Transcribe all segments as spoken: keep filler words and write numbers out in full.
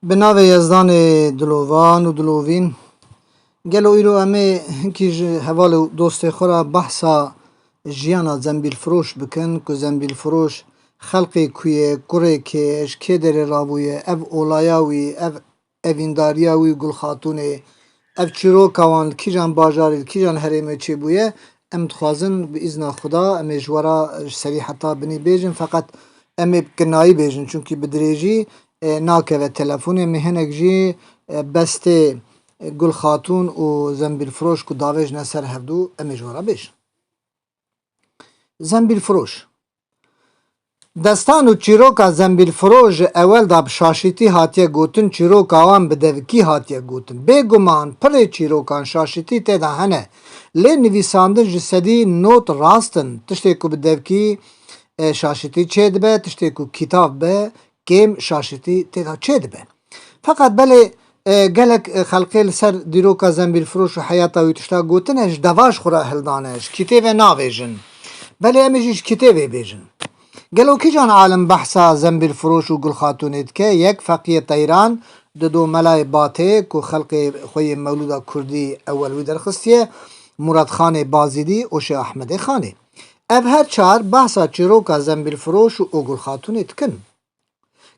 Bi navê Yezdanê dilovan û dilovîn. Gelo îro em ê hinkî ji heval û dostê xwe re behsa jiyana zembîlfiroş bikin, ku zembîlfiroş xelkê ku ye, kurê kê ye, ji kê derê rabûye, ev olaya wî, ev evîndariya wî û Gulxatûnê, ev çîroka wan li kîjan bajarê, li kîjan herêmê çêbûye, em dixwazin bi îzna Xuda em ê ji we re ji serî heta binî bêjin, feqet em ê bi kinayî bêjin, çunkî bi dirêjî, e, nakeve telefonê. Em ê hinek jî, e, bestê, e, Gulxatûn û Zembîlfiroş ku davêjine ser hevdû, em ê ji we re bêjin. Zembîlfiroş. Destan û çîroka Zembîlfiroş ji ewel de bi şaşîtî hatiye gotin, çîroka wan bi devkî hatiye gotin. Bêguman pirê çîrokan şaşîtî tê de hene. Lê nivîsandin ji sedî nod rast in. Tiştê ku bi devkî, e, şaşîtî çêdibe, tiştê ku kîtav be, kêm şaşîtî tê de çêdibe. Feqet belê, e, gelek, e, xelkê li ser dîroka Zembîlfiroş û heyata wî tişta gotine, ji deva ji xwe re hildane, ji kitêve navêjin. Belê em ê jî ji kitêvê bêjin. Gelo kîjan alim behsa Zembîlfiroş û Gulxatûnê dike? Yek, Feqiyê Teyran, dido Melayê Batê ku xelkê xwe yê mewlûda kurdî ewel wî derxistiye, Murat Xanê Bazîdî û Şêx Ehmedê Xanê. Ev her çar behsa çîroka Zembîlfiroş û Gulxatûnê dikin.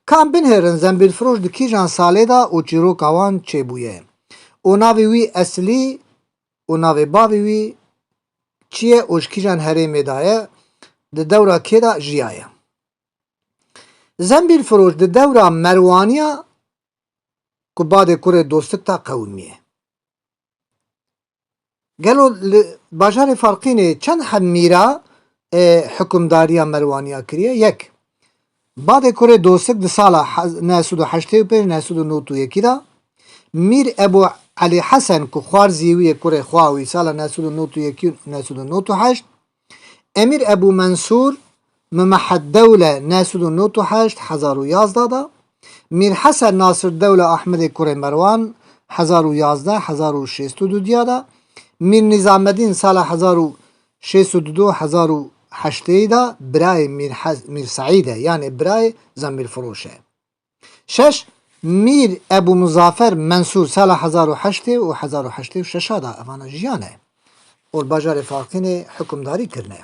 Ka em binêrin Zembîlfiroş di kîjan salê de û çîroka wan çêbûye û navê wî eslî û navê bavê wî çi ye û ji kîjan herêmê de ye, di dewra kê de jiyaye. Zembîlfiroş di dewra Merwaniya ku badê kurê Dostik de qewimiye. Gelo li bajarê Farqînê çend heb mîra, e, hukimdariya Merwaniya kiriye? Yek. Badê kurê Dostik di sala hez-, neh sed û heştê û pênc, neh sed û nod û yekî de, Mîr Ebû Elî Hesen ku xwarzî wî yê kurê xwa wî sala neh sed û nod û yekî û neh sed û nod û heşt, Emîr Ebû Mensûr Mimehed Dewle neh sed û nod û heşt, hezar û yazdeh de, Mîr Hesen Nasir Dewle Ahmedê kurê Merwan hezar û yazdeh, hezar û şêst û du diya de, Mîr Nîzamedîn sala hezar û şêst û du, hezar û heştê de birayê Mîr Hes-, Mîr Seîd e, yanê birayê Zembîlfiroş e. Şeş, Mîr Ebû Muzafer Mensûr sala hezar û heştê û hezar û heştê û şeş de evana jiyane û li bajarê Farqînê hukimdarî kirine.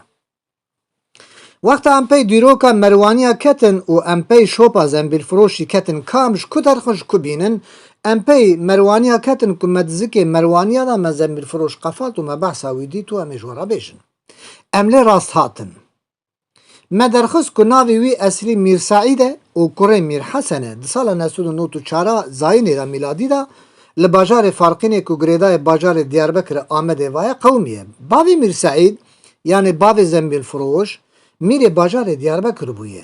Wexta em pey dîroka Merwaniya ketin û em pey şopa Zembîlfiroşî ketin, ka em ji ku derxin, ji ku bînin, em pey Merwaniya ketin ku me di zikê Merwaniya de me Zembîlfiroş qefalt û me behsa wî dît û em ê ji we re bêjin. Em lê rast hatin. Me derxist ku navê wî eslî Mîr Seîd e û kurê Mîr Hesen e. Di sala neh sed û nod û çar a zayînê de mîladî de li bajarê Farqînê ku girêdayê bajarê Diyarbekir e, Amedê vaye qewimiye. Bavê Mîr Seîd, yanê bavê Zembîlfiroş, mîrê bajarê Diyarbekir bûye.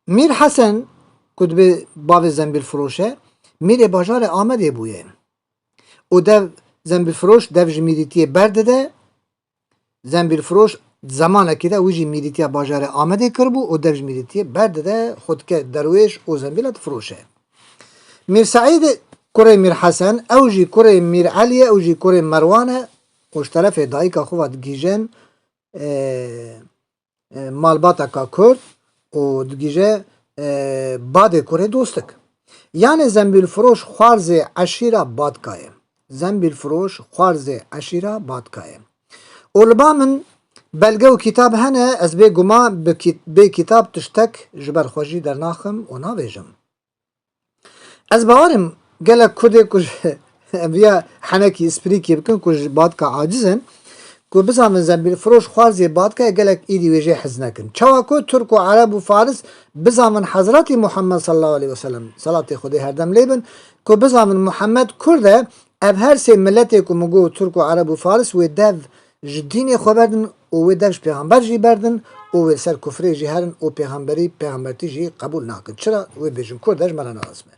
Mîr Hesen, ku dibê bavê Zembîlfiroş e, mîrê bajarê Amedê bûye. Û dev Zembîlfiroş dev ji mîrîtiyê berdide, Zembîlfiroş di zemanekê de wî jî mîrîtiya bajarê Amedê kiribû û dev ji mîrîtiyê berdide, xwe dike derwêş û zembîla difiroşe. Mîr Seîd kurê Mîr Hesen, ew jî kurê Mîr Elî ye, ew jî kurê Merwan e û ji terefê dayika xwe ve digihîjin, e, e, malbateka Kurd û digihîje, e, badê kurê Dostik. Yanê Zembîlfiroş xwarzê eşîra Badka ye. Zembîlfiroş xwarzê eşîra Badka ye. Û li ba min belge û kitab hene, ez bê guman bi kî-, bê kitab tiştek ji ber xwe jî dernaxim û navêjim. Ez bawer im gelek Kurdê ku ji, em viya henekî îsprîkê bikin ku ji Badka aciz in, ku bizanvin Zembîlfiroş xwarzê Badka ye, gelek îdî wê jê hez nekin. Çawa ku Tirk û Ereb û Faris bizanvin Hezretî Muhammed sallallahu aleyhi ve sellem, salatê Xwedê her dem lê bin, ku bizanvin Muhammed Kurd e, ev her sê miletê ku min got Tirk û Ereb û Faris wê dev ji dînê xwe berdin û wê dev ji pêxember jî berdin û wê li ser kufrê jî herin û pêxemberî, pêxembertî jî qebûl nakin. Çira wê bêjin Kurd e, ji me re nelazim e.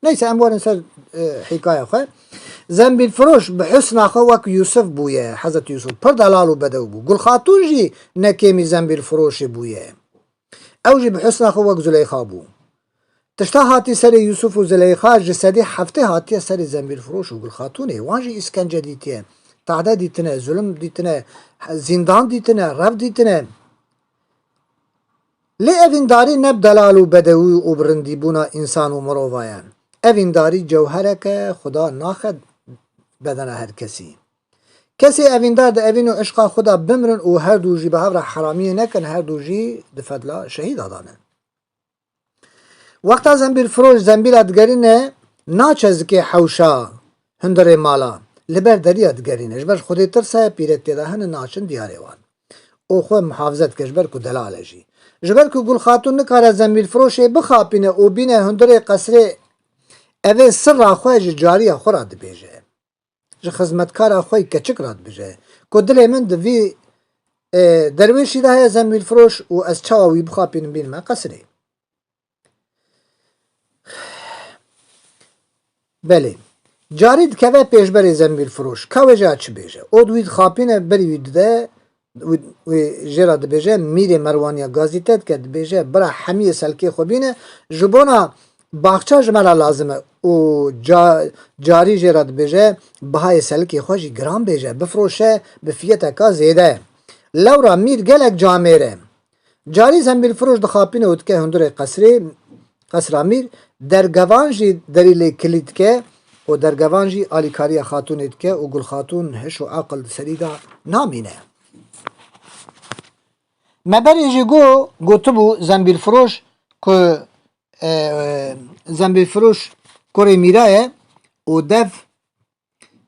Neyse, em werin ser, e, hîkaya xwe. Zembîlfiroş bi husna xwe wek Yûsif bûye, Hezretî Yûsif pir delal û bedew bû. Gulxatûn jî ne kêmî Zembîlfiroşê bûye. Ew jî bi husna xwe wek Zuleyxa bû. Tişta hatî serê Yûsif û Zuleyxa ji sedî heftê hatiye serê Zembîlfiroş û Gulxatûnê. Wan jî îskence dîtiye, tehde dîtine, zulm dîtine, zîndan dîtine, rev dîtine. Lê evîndarî ne bi delal û bedewî û bi rindîbûna însan û mirova ye. Evîndarî cewhereke Xuda naxe bedena her kesî. Kesê evîndar di evîn û işqa xwe de bimrin û her du jî bi hev re heramiyê nekin, her du jî di fedla şehîda de ne. Wexta zembîlfiroş zembîla digerîne, naçe zikê hewşa hundirê mala, li ber deriya digerîne. Ji ber Xwedê tirse pîrek tê de hene, naçin diyarê wan. Û xwe muhafize dike, ji ber ku delal e jî. Ji ber ku Gulxatûn nikare zembîlfiroşê bixapîne û bîne hundirê qesrê, evê sirra xwe ji cariya xwe re dibêje. Ji xizmetkara xwe yî keçik re dibêje ku dilê min di vî, e, derwêşî de heye zembîlfiroş û ez çawa wî bixapînim bînime qesrê. Belê. Carî dikeve pêşberê zembîlfiroş. Ka wê jê çi bêje? Û di wî dixapîne, berî wî dide, wî, wî jê re dibêje, mîrê Merwaniya gazî te dike, dibêje, bira hemiyê selkê xwe bîne, ji bona baxça ji me re lazim e. Û ca-, carî jê re dibêje, bihayê selikê xwe jî giran bêje, bifroşe bi fiyeteka zêde. Lewra mîr gelek camêr e. Carî zembîlfiroş dixapîne û dike hundirê qesrê, qesra mîr, dergevan jî derî lê kilî dike û dergevan jî alîkariya xatûnê dike û Gulxatûn hiş û aqil di serî de namîne. Me berê jî got, gotibû zembîlfiroş ku, e, zembîlfiroş kurê mîra ye û dev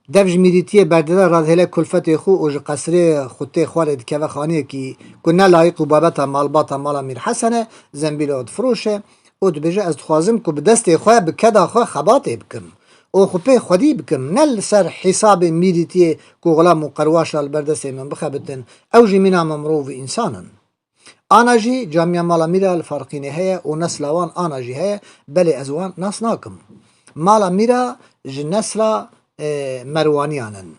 Dev ji mîrîtiyê berdide, radihêle kulfetê xwe û ji qesrê xutê xwarê dikeve xaniyekî ku ne layiq û babeta malbata mala Mîr Hesen e, zembîla difiroşe û dibêje, ez dixwazim ku bi destê xwe, bi keda xwe xebatê bikim û xwe pê xwedî bikim, ne li ser hîsabê mîrîtiyê ku xulam û qerwaşa li ber destê min bixebitin, ew jî mîna me mirov û însan in. Ana jî camiya mala Mîra li Farqînê heye û nesla wan ana jî heye, belê ez wan nas nakim. Mala Mîra ji nesla, e, Merwaniyan in.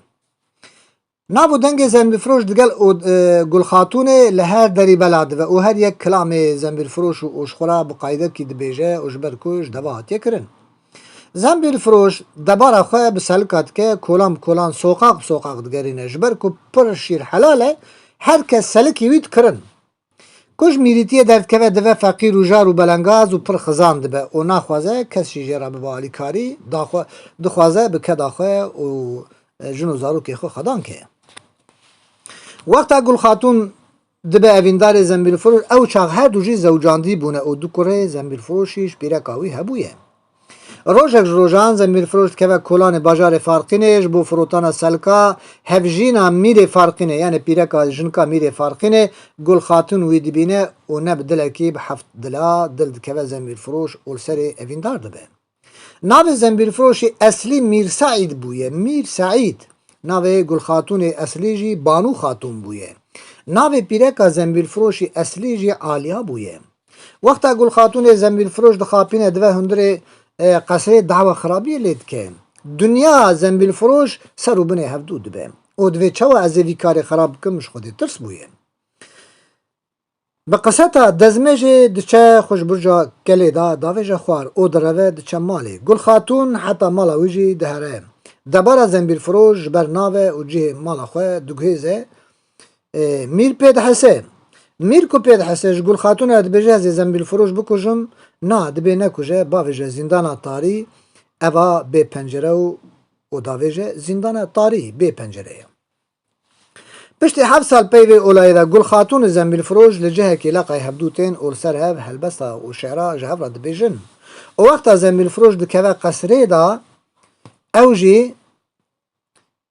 Nav û dengê Zembîlfiroş digel û, e, Gulxatûnê li her derî bela dibe û her yek kilamê Zembîlfiroş û, û ji xwe re bi qaydekî dibêje û ji ber ku ji deva hatiye kirin. Zembîlfiroş debara xwe bi selika dike, kolan bi kolan, soqaq bi soqaq digerîne. Ji ber ku pir şîr helal e, her kes selikî wî dikirin. Ku ji mîrîtiyê derdikeve dibe feqîr û jar û belengaz û pir xizan dibe û naxwaze kes jî jê re bibe alîkarî, daxwe, dixwaze bi keda xwe û, e, jin û zarokê xwe xwedan ke. Wexta Gulxatûn dibe evîndarê Zembîlfiroş, ew çax her du jî zewcandî bûne û du kurê Zembîlfiroşî ji pîreka wî hebûye. Rojek ji rojan Zembîlfiroş dikeve kolanê bajarê Farqînê ji bo firotana selka hevjîna mîrê Farqînê, yanê pîreka jinka mîrê Farqînê, Gulxatûn wî dibîne û ne bi dilekî, bi heft dila dil dikeve Zembîlfiroş û li serê evîndar dibe. Navê Zembîlfiroşî eslî Mîr Seîd bûye, Mîr Seîd. Navê Gulxatûnê eslî jî Banû Xatûn bûye. Navê pîreka Zembîlfiroşî eslî jî Aliya bûye. Wexta Gulxatûnê Zembîlfiroş dixapîne dibe hundirê, e, qesrê, dawa xirabiyê lê dike. Dinya Zembîlfiroş ser û binê hevdû dibe. Û divê çawa ez ê vî karê xirab bikim, ji Xwedê tirs bûye. Bi qiseta dezmêjê diçe xwe ji burca kelê de davêje xwar û direve diçe malê. Gulxatûn heta mala wî jî dihere. Debara Zembîlfiroş ji ber nave û cihê mala xwe diguhêze, e, Mîr pê dihese. Mîr ku pê dihese, ji Gulxatûnê re dibêje, ez ê Zembîlfiroş bikujim. Na, dibê nekuje, bavêje zîndana tarî, eva bê pencere û, û davêje zîndana tarî, bê pencere ye. Piştî heft sal pey vê olayê de Gulxatûn û Zembîlfiroş li cihekî leqay hevdû tên û li ser hev helbesta û şi'ra ji hev re dibêjin. Û wexta Zembîlfiroş dikeve qesrê de, ew jî,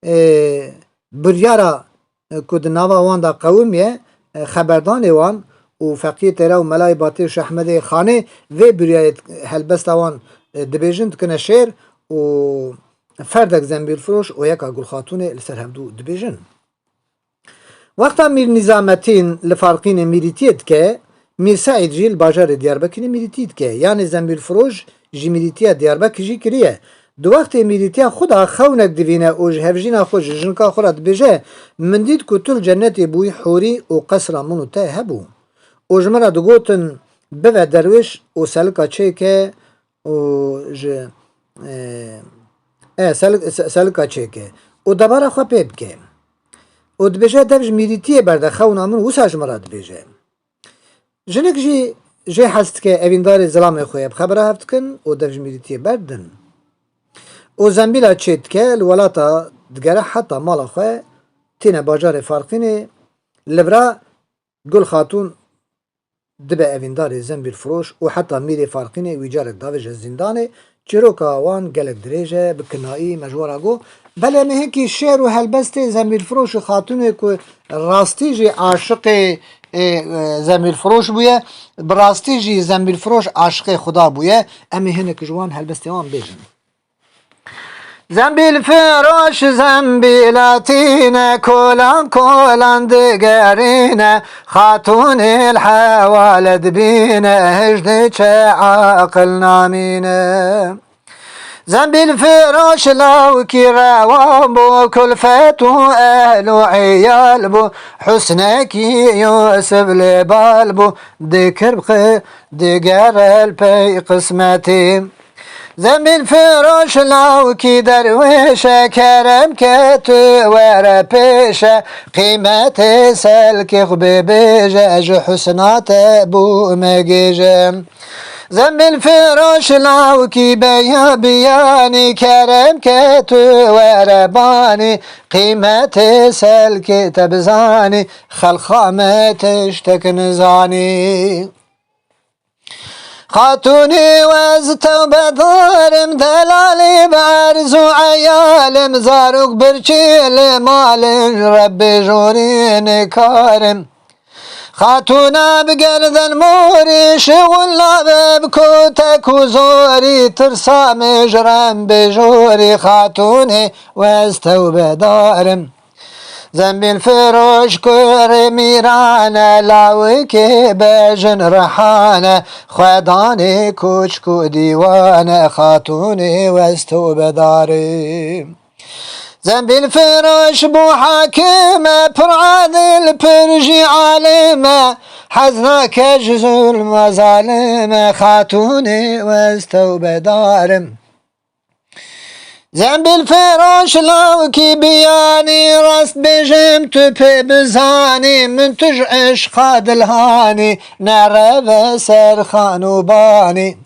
e, biryara, e, ku di nava wan de qewimiye, e, xeberdanê wan û Feqiyê Têra û Melayê Batê û Şehmedê Xanê vê biryarê helbesta wan, e, dibêjin, dikine şêr û ferdek Zembîlfiroş û yeka Gulxatûnê li ser hevdû dibêjin. Wexta Mîr Nîzametîn li Farqînê mîrîtiyê dike, Mîr Seîd jî li bajarê Diyarbekirê mîrîtî dike. Yanê Zembîlfiroş ji mîrîtiya Diyarbekir jî kiriye. Di wextê mîrîtiya xwe de xewnek divîne û ji hevjîna xwe, ji jinka xwe re dibêje, min dît ku tu li cennetê bûyî, hûrî û qesra min û te hebû. Û ji min re digotin, bive derwêş û selika çêke û ji, e, e, sel-, se-, selika çêke û debara xwe pê bike. Û dibêje, dev ji mîrîtiyê berde, xewna min wisa ji min re dibêje. Jinik jî jê hez dike evîndarê zilamê xwe ye bi xebera hev dikin û dev ji mîrîtiyê berdidin. Û zembîla çê dike li welata digere heta mala xwe tîne bajarê Farqînê li vira Gul Xatûn dibe evîndarê zembîlfiroş û heta mîrê Farqînê wî carek davêje zîndanê. Çîroka wan gelek dirêj e, bi kinayî me ji we re got. Belê em ê hinkî şêr û helbestê zembîlfiroş û xatûnê ku rastî jî aşiqê, ê, e, zembîlfiroş bûye, bi rastî jî zembîlfiroş aşiqê Xuda bûye. Em ê hinek ji wan helbestê wan bêjin. Zembîlfiroş zembîlatîne, kolan kolan digerîne, xatûnê li hewale dibîne, hij diçe aqil namîne. Zembîlfiroş lawkî rewan bû, kulfet û ehl û eyal bû, husnekî Yusuf lê bal bû, dikir bi xwe digere li pey qismetî. Zembîlfiroş lawkî derwêş e, kerem ke tu were pêş e, qîmetê selkê xwe bêbêje, ji husna te bûme gêj e. Zembîlfiroş lawkî beya biyanî, kerem ke tu were banî, qîmetê selkê te bizanî, xelqa me tiştek nizanî. Xatûnê wez tewbedarim, delalî bi erz û eyalim, zarok birçî li malin, Rebbê jorî nikarim. Xatûna bi gerden morî, şixul nabe bi kotek û zorî, tirsa me ji rembê jorî, xatûnê wez tewbedarim. Zembîlfiroş kurê mîran e, lawikê bejin rihan e, xwedanê koçk û dîwan e, xatûnê wez tewbedarim. Zembîlfiroş bû hakim e, pir adil, pir jî alim e, hez nake ji zulm û zalim e, xatûnê wez tewbedarim. Zembîlfiroş lawkî biyanî, rast bêjim tu pê bizanî, min tu ji eşqa dilhanî, nereve ser xan û banî.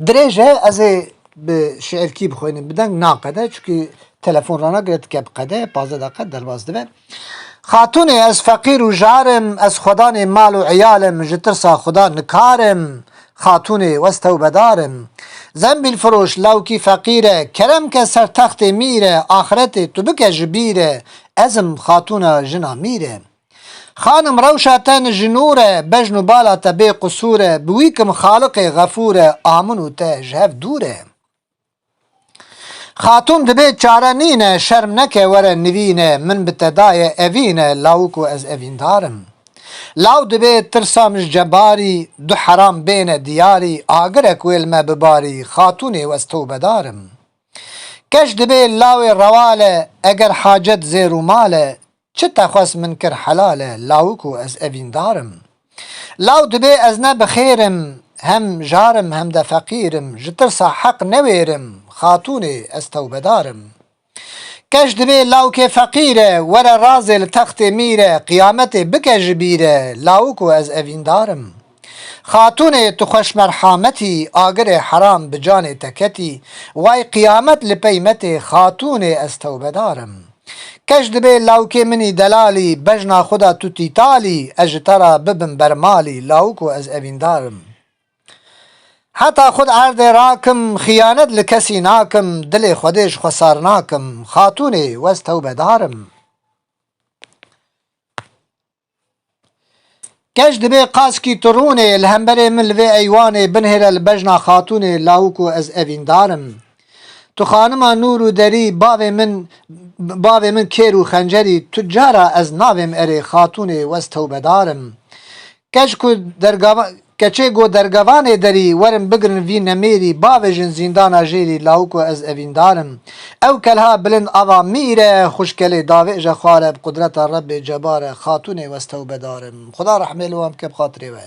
Dirêj e, ez ê bi şiirkî bixwînim, bi deng naqede, çunkî telefon ranagire, dike bi qede, pazdeh deqe derbas dibe. Xatûnê ez feqîr û jar im, ez xwedanê mal û eyal im, ji tirsa Xuda nikar im, xatûnê wez tewbedar im. Zembîlfiroş lawkî feqîr e, kerem ke ser textê mîr e, axretê tu bike ji bîr e, ez im xatûna jina mîr e. Xanim rewşa te ji nûr e, bejn û bala te bê qisûr e, bi wî kim Xaliqê Xefûr e, a min û te ji hev dûr e. Xatûn dibê çare nîne, şerm neke were nivîne, min bi te daye evîne, lawik û ez evîndar im. Law dibê tirsa min ji cebarî, du heram bêne diyarî, agirek wê li me bibarî, xatûnê wez tewbedar im. Keç dibê lawê rewal e, eger hacet zêr û mal e, çi te xwest min kir helal e, lawik û ez evîndar im. Law dibê ez ne bi xêr im, hem jar im hem de feqîr im, ji tirsa heq newêrim, xatûnê ez tewbedar im. Keç dibê lawkê feqîr e, were razê li textê mîr e, qiyametê bike ji bîr e, lawik û ez evîndar im. Xatûnê tu xweş merhametî, agirê heram bi canê te ketî, way qiyamet li pey metê, xatûnê ez tewbedar im. Keç dibê lawkê min î delalî, bejna xwe de tu tîtalî, ez ji te re bibim bermalî, lawik û ez evîndar im. Heta xwe di erdê rakim, xiyanet li kesî nakim, dilê Xwedê ji xwe sar nakim, xatûnê wez tewbedar im. Keç dibê qaskî tu rûnê, li hemberê min li vê eywanê binihêre li bejna xatûnê, lawik û ez evîndar im. Tu xanima nûr û derî, bavê min, bavê min kêr û xencerî, tu cara ez navêm erê, xatûnê wez tewbedar im. Keç ku dergava-, keçê ku dergevanê derî, werin bigirin vî nemêrî, bavêjin zîndana jêrî, lawik û ez evîndar im. Ew kelha bilind ava mîr e, xuşkelê davêje xwar e, bi qudreta Rebbê cebar e, xatûnê wez tewbedar im. Xuda rehmê li wan bike bi xatirê we.